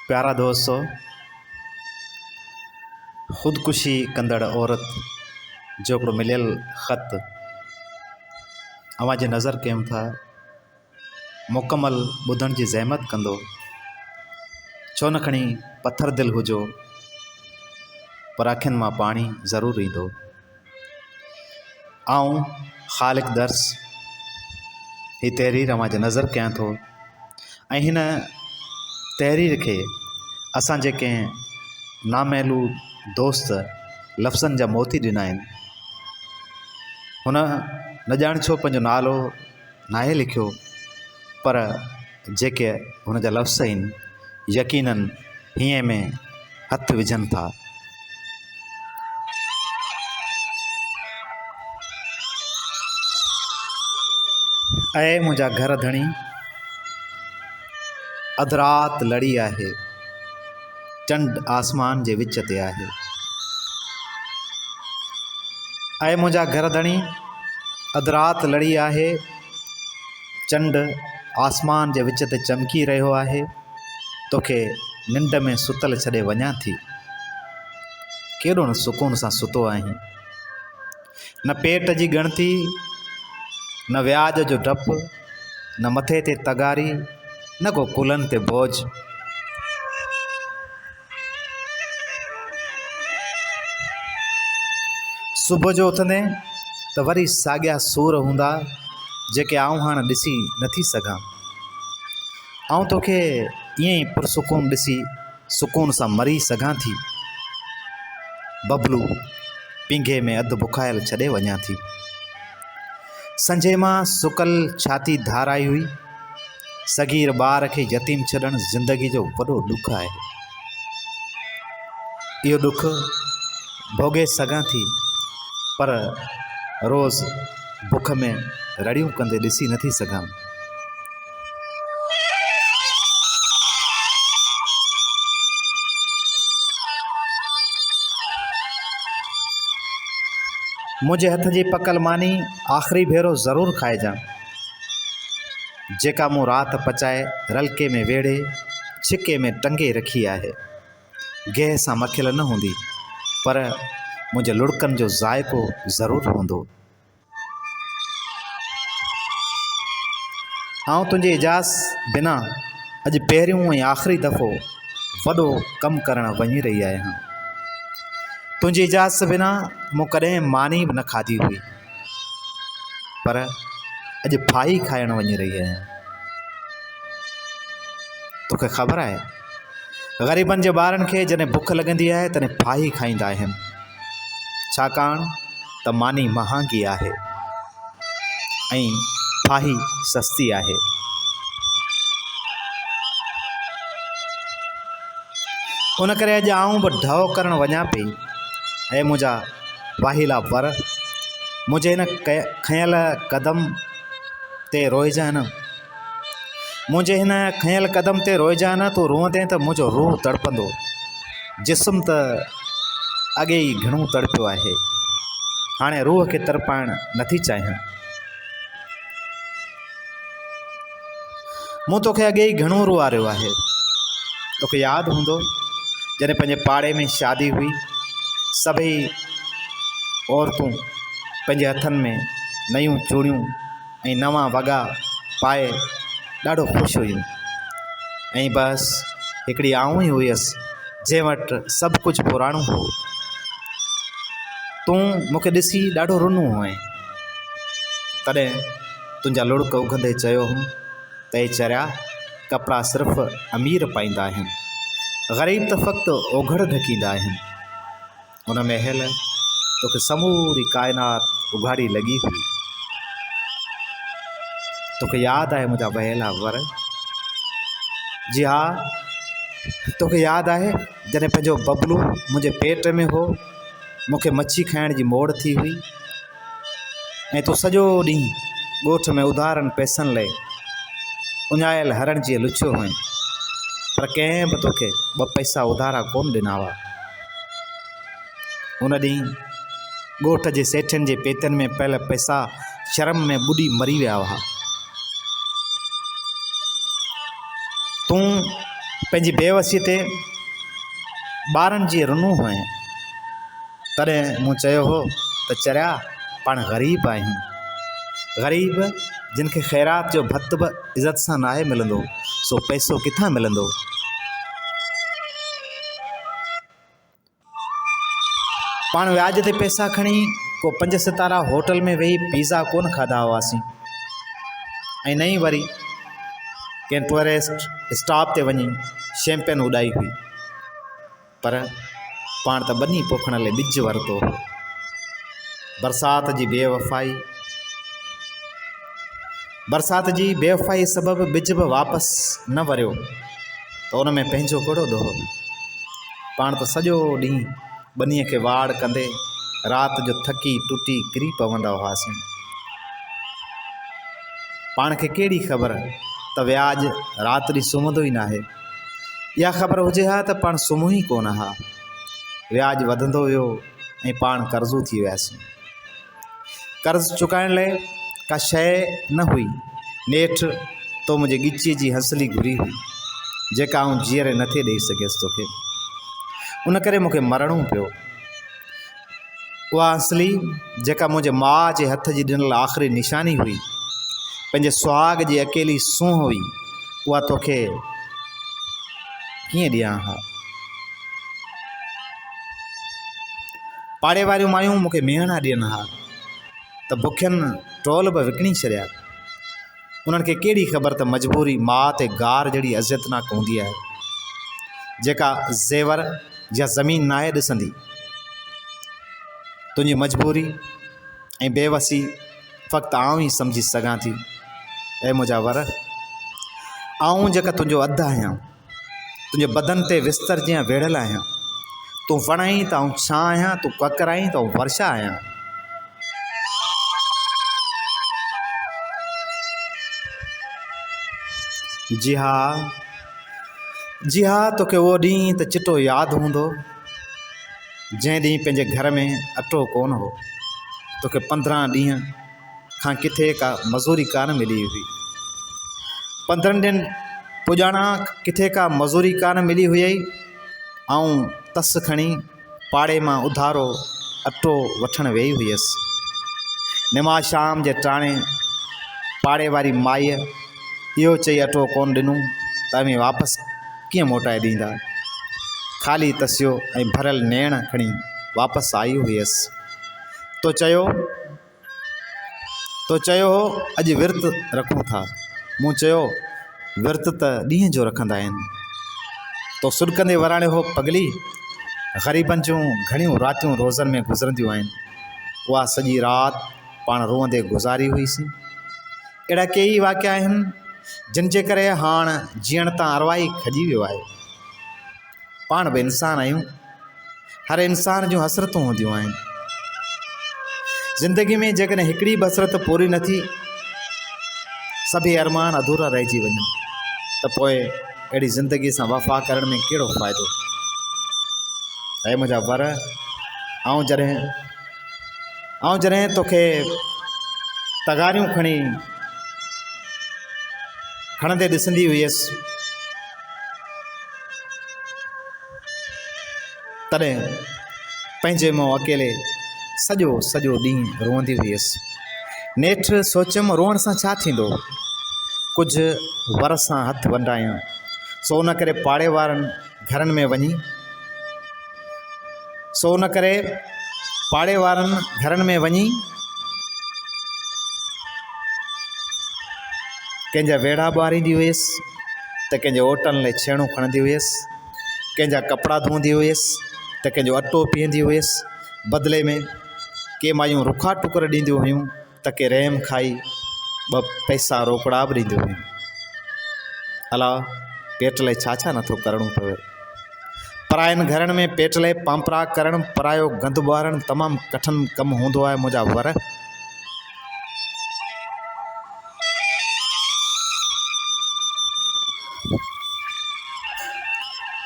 پيارا دوستو! خودڪشي ڪندڙ عورت جو هڪڙو مليل خط اوهان جي نظر ڪيون ٿا. مڪمل ٻڌڻ جي زحمت ڪندو. ڇو نه کڻي پٿر دل هجو پر اکين مان پاڻي ضرور ايندو. آئون خالق درس هي تحرير اوهان جي نظر ڪيان ٿو ۽ هن تحرير کي اسان جي ڪنهن نامعلوم دوست لفظن جا موتي ڏنا آهن. هن نه ڄاڻ ڇو پنهنجو نالو ناهي لکيو پر جيڪي هن جا لفظ آهن يقينن هينئين ۾ هٿ وجهن ٿا. اي منهنجا گهر ڌڻي! اڌ رات لڙي آهي، چنڊ آسمان جي وچ تي آهي. اي منهنجا گهر ڌڻي! اڌ رات لڙي آهي، چنڊ آسمان جي وچ تي چمڪي رهيو آهي. توکي ننڊ ۾ ستل ڇڏي وڃان ٿي. ڪيڏو نه سڪون سان ستو آهين. نه پيٽ جي ڳڻتي، نه وياج جو ڊپ، نه مٿي تي تغاري، نه ڪو ڪلهن تي بوجهه. صبح جو اٿندين ته وري ساڳيا سور هوندا، جيڪي آئون هاڻ ڏسي نٿي سگهان. آئون توکي ائين ئي پرسڪون ڏسي سڪون سان مري سگهان ٿي. ببلو پينگهي ۾ اڌ بکايل ڇڏي وڃان ٿي. سنجهي مان سڪل ڇاتي ڌار آئي هئي. صغير ٻار کي يتيم ڇڏڻ زندگي جو وڏو ڏک آهي. اهو ڏک ڀوڳي سگهان ٿي پر روز بک ۾ رڙيون ڪندي ڏسي نٿي سگهان. منهنجي هٿ جي پڪل ماني آخري ڀيرو ضرور کائجان، جيڪا مون رات پچائي رلڪي ۾ ويڙهي ڇڪي ۾ ٽنگي رکي آهي. گيهه سان مکيل نه هوندي، پر منهنجي لڙڪن جو ذائقو ضرور هوندو. آئون تنهنجي اجازت بنا اڄ پهريون ۽ آخري دفعو وڏو ڪم ڪرڻ وڃي رهي آهيان. تنهنجي اجازت بنا مون ڪڏهن ماني به نه کاڌي هئي، پر اڄ ڦاهي کائڻ وڃي رهي آهيان. توکي خبر آهي، غريبن جي ٻارن کي جڏهن بک لڳندي آهي تڏهن ڦاهي کائيندا آهن. ڇاڪاڻ ته ماني مهانگي آهي ۽ ڦاهي سستي آهي. ان ڪري اڄ آئون به ڍؤ ڪرڻ وڃان پئي. اي منهنجا واهيلا ور! منهنجي هن کنيل قدم تي روئجانء نه. منهنجي هن کنيل قدم تي روئجانء نه، تون روئندين ته منهنجو روح تڙپندو. جسم ته اڳي ئي گهڻو تڙپيو آهي، هاڻي روح کي تڙپائڻ نٿي چاهيان. مون توکي اڳي ئي گهڻو روئاريو آهي. توکي ياد هوندو جڏهن پنهنجي پاڙي ۾ شادي هئي، سڀئي عورتون پنهنجي هٿن ۾ نيون چوڙيون ۽ نوان وڳا پائي ڏاڍو خوش هيون ۽ بس هڪڙي آئون ئي هيس جنهن وٽ سڀ ڪجهه پراڻو هو. تون مون کي ڏسي ڏاڍو رنو هئين. تڏهن تنهنجا لڙڪ اگهندي چيو هئم ته اي چريا ڪپڙا صرف امير پائيندا آهن. غريب ته فقط اوگهڙ ڍڪيندا آهن. ان مهل توکي سموري ڪائنات اگهاڙي لڳي هئي. توکي ياد آهي منهنجا وهيلا ور؟ جي ها، توکي ياد آهي جڏهن پنهنجو ببلو منهنجي پيٽ ۾ هو، مون کي مڇي کائڻ جي موڙ ٿي هئي ۽ تون سڄو ڏينهن ڳوٺ ۾ اڌارن پئسن لئي اڃايل هرڻ جيئن لڇيو هئين، پر ڪنهن به توکي ٻه پئسا اڌارا ڪونه ڏنا هئا. ان ڏينهن ڳوٺ جي سيٺين جي پيتين ۾ پيل پئسا شرم ۾ ٻڏي مري ويا هئا. تون پنهنجي بيوسيء تي ٻارن جي رنو هئين. تڏهن مون چيو هو ته چريا پاڻ غريب آهيون. غريب جن کي خيرات جو ڀت به عزت سان ناهي ملندو سو پئسو ڪٿان ملندو؟ پاڻ وياج تي پئسا کڻي ڪو پنج ستارا هوٽل ۾ ويهي پيزا ڪونه کاڌا هئاسين ۽ نه ئي وري ڪنهن ٽوئرسٽ اسٽاپ تي وڃي شيمپين اڏائي هئي پر پاڻ ته ٻني پوکڻ لاء ٻج ورتو هو. برسات جي بي وفائي برسات جي بي وفائي سبب ٻج به واپس نه وريو ته ان ۾ پنهنجو ڪهڙو ڏوهه؟ پاڻ ته سڄو ڏينهن ٻنيء کي واڙ ڪندي رات جو ٿڪي ٽٽي ڪري پوندا هئاسين. پاڻ کي ڪهڙي خبر ته وياج رات ڏينهن سمهندو ئي ناهي. اها خبر هجي ها ته پاڻ سمهون ئي ڪونه ها. وياج وڌندو ويو ۽ پاڻ قرضو ٿي وياسين. قرض چڪائڻ لاء ڪا شيء نه هئي. نيٺ تو منهنجي ڳچيء جي هنسلي گهري هئي، جيڪا آئون جيئري نه ٿي ڏيئي سگهيس توکي. ان ڪري مون کي مرڻو پيو. اها هنسلي جيڪا منهنجي ماء جي هٿ جي ڏنل آخري نشاني هئي، پنهنجي سهاڳ جي اڪيلي سونهن هئي، اها توکي ڪيئن ڏيان ها؟ پاڙي واريون مايون مون کي ميهڻا ڏين ها ته بکين ٽول به وڪڻي ڇڏيا. انهن کي ڪهڙي خبر ته مجبوري ماء تي گار جهڙي اذيتناڪ هوندي آهي، جيڪا زيور يا زمين ناهي ڏسندي. تنهنجي مجبوري ۽ بيوسي فقط آئون ئي سمجهي سگهان ٿي. اي منهنجا ور! آئون جيڪا تنهنجو اڌ آهيان. تنهنجي بدن تي وستر جيان ويڙهيل آهيان. تون وڻ آهين ته آئون ڇانء آهيان، تون ڪڪر آهين ته آئون ورشا آهيان. جي ها، جي ها، توکي اهو ڏينهن ته چٽو ياد هوندو، جنهن ڏينهن پنهنجي گهر ۾ اٽو ڪونه هو. توکي 15 ڏينهن کان ڪٿي ڪا مزوري ڪانه ملي هئي. 15 ڏينهن پڄاڻان ڪٿي ڪا مزوري ڪانه ملي هئي. آئون تس کڻي پاڙي مان اڌارو اٽو وٺڻ ويئي هيس. نماز شام جي ٽاڻي پاڙي واري مائيء اهو چئي اٽو ڪونه ڏنو ته اوهين واپس ڪيئن موٽائي ڏيندا. خالي تسيو ۽ ڀريل نيڻ کڻي واپس آئي هيس. تو چيو. تو چيو هو، اڄ ورت رکون ٿا. مون چيو، ورت ته ڏينهن جو رکندا آهن. تو سڏڪندي وراڻيو هو، پڳلي! غريبن جون گهڻيون راتيون روزن ۾ گذرنديون آهن. اها سڄي رات پاڻ روئندي گذاري هئيسين. اهڙا ڪيئي واقعا آهن، جن جي ڪري هاڻ جيئڻ تان ارواح ئي کڄي ويو آهي. پاڻ به انسان آهيون. هر انسان جون حسرتون هونديون آهن. زندگي ۾ جيڪڏهن هڪڙي به حسرت پوري نه ٿي، سڀئي ارمان اڌورا رهجي وڃن ته پوء اهڙي زندگي سان وفا ڪرڻ ۾ ڪهڙو فائدو؟ اي منهنجا ور، آئون جڏهن آئون جڏهن توکي تغاريون کڻي کڻندي ڏسندي هيس، تڏهن پنهنجي منهن اڪيلي سڄو سڄو ڏينهن روئندي هيس. نيٺ سوچيم روئڻ سان ڇا ٿيندو؟ ڪجهه ور سان هٿ ونڊايان. سو ان ڪري پاڙي وارن گهرن ۾ وڃي سو ان ڪري پاڙي وارن گهرن ۾ وڃي ڪنهن جا ويڙها ٻهاريندي هيس ته ڪنهن جي اوٽن لاء ڇيڻو کڻندي هيس، ڪنهن جا ڪپڙا ڌوئندي هيس ته ڪنهن جو اٽو پيهندي هيس. بدلي ۾ ڪي مايون رکا ٽڪر ڏينديون هيون ته ڪي رحم کائي ٻه پئسا روڪڙا به ڏينديون هيون. الا پيٽ لاء ڇا ڇا نٿو ڪرڻو پوي. پراين گهرن ۾ پيٽ لاء پانپرا ڪرڻ، پرايو گند ٻهارڻ تمام ڪٺن ڪم هوندو آهي منهنجا ور.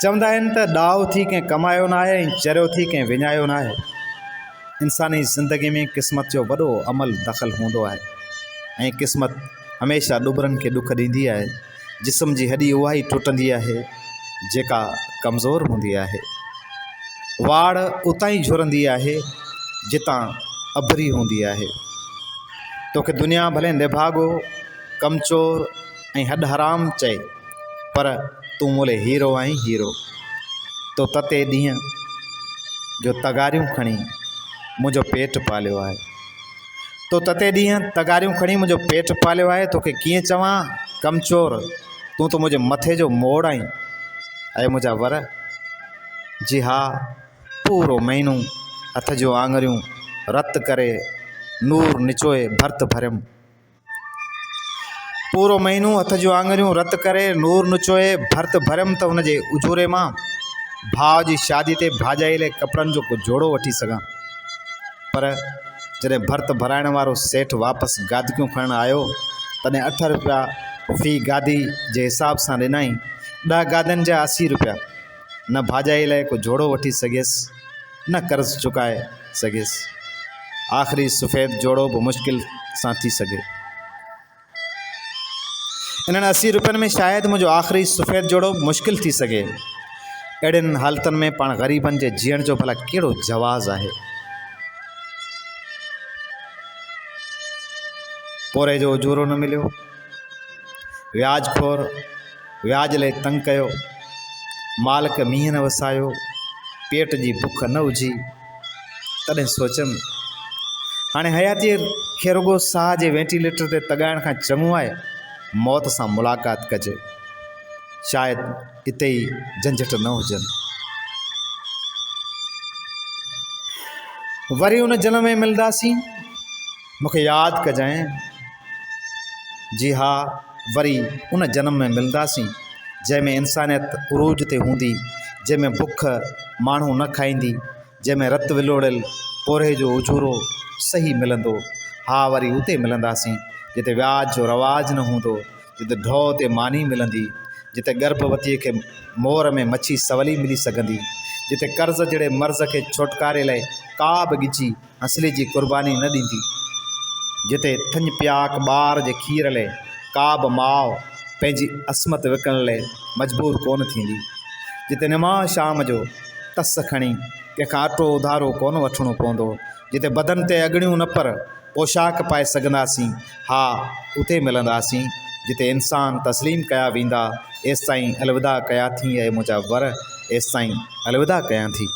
چوندا آهن ته ڏاهو ٿي ڪنهن ڪمايو ناهي ۽ چريو ٿي ڪنهن وڃايو ناهي. انساني زندگي ۾ قسمت جو وڏو عمل دخل هوندو آهي ۽ قسمت هميشه ڏٻرن کي ڏک ڏيندي آهي. جسم جي هڏي اها ئي ٽٽندي آهي، جيڪا ڪمزور هوندي آهي. واڙ اتان ئي جهرندي آهي، جتان اڀري هوندي آهي. توکي دنيا ڀلي نڀاڳو، ڪمچور ۽ هڏ حرام چئي، پر تون مون لئي هيرو آهين هيرو. تو تتي ڏينهن جو تغاريون کڻي منهنجو پيٽ پاليو آهي. تو تتي ڏينهن تغاريون کڻي منهنجو پيٽ پاليو آهي، توکي ڪيئن چوان ڪمچور، تون ته منهنجي مٿي جو موڙ آهين. اي منهنجا ور! جي ها، پورو مهينو هٿ جون آڱريون رت ڪري نور نچوئي ڀرت ڀريم. پورو مهينو هٿ جون آڱريون رت ڪري نور نچوئي ڀرت ڀريم ته ان جي اجوري مان ڀاء جي شادي تي ڀاڄائي لاء ڪپڙن جو ڪو جوڙو وٺي سگهان. پر جڏهن ڀرت ڀرائڻ وارو سيٺ واپس گادڪيون کڻڻ آيو تڏهن اٺ روپيا في گادي جي حساب سان ڏنائين. ڏهه گادين جا 80 روپيا. نه ڀاڄائي لاء ڪو جوڙو وٺي سگهيس نه قرض چڪائي سگهيس. آخري سفيد جوڙو به مشڪل سان ٿي سگهي. انهن 80 روپين ۾ شايد منهنجو آخري سفيد جوڙو به مشڪل ٿي سگهي. اهڙين حالتن ۾ پاڻ غريبن جي جيئڻ جو ڀلا ڪهڙو جواز آهي؟ پورهئي جو اجورو نه مليو. وياج خور وياج لئي تنگ ڪيو. مالڪ مينهن نه وسايو. پيٽ جي بک نه اجهي. تڏهن سوچيم، هاڻي حياتيء کي رڳو ساهه جي وينٽيليٽر تي تڳائڻ کان چڱو آهي موت سان ملاقات ڪجي. شايد اتي ئي جهنجهٽ نه هجن. وري ان جنم ۾ ملنداسين. مون کي ياد ڪجانء. جي ها، وري ان جنم ۾ ملنداسين، جنهن ۾ انسانيت عروج تي هوندي، جنهن ۾ بک ماڻهو نه کائيندي، جنهن ۾ رت ولوڙيل پورهئي جو اجورو صحيح ملندو. ها وري اتي ملنداسين، جتي وياج جو رواج نه هوندو، جتي ڍؤ تي ماني ملندي، جتي ڳرڀوتيء کي مور ۾ مڇي سولي ملي سگهندي، جتي قرض جهڙي مرض کي ڇوٽڪاري لاء ڪا به ڳچي هنسلي جي قرباني نه ڏيندي، جتي ٿڃ پياڪ ٻار جي کير لئه ڪا به ماء پنهنجي عصمت وڪڻڻ لئه مجبور ڪونه ٿيندي، جتي نماز شام جو تس کڻي ڪنهن کان اٽو اڌارو ڪونه وٺڻو پوندو، جتي بدن تي اڳڙيون نه پر پوشاڪ پائي سگهنداسين، ها اتي ملنداسين، جتي انسان تسليم ڪيا ويندا، ايستائين الوداع ڪيا ٿي اي منهنجا ور، ايستائين الوداع ڪيان ٿي.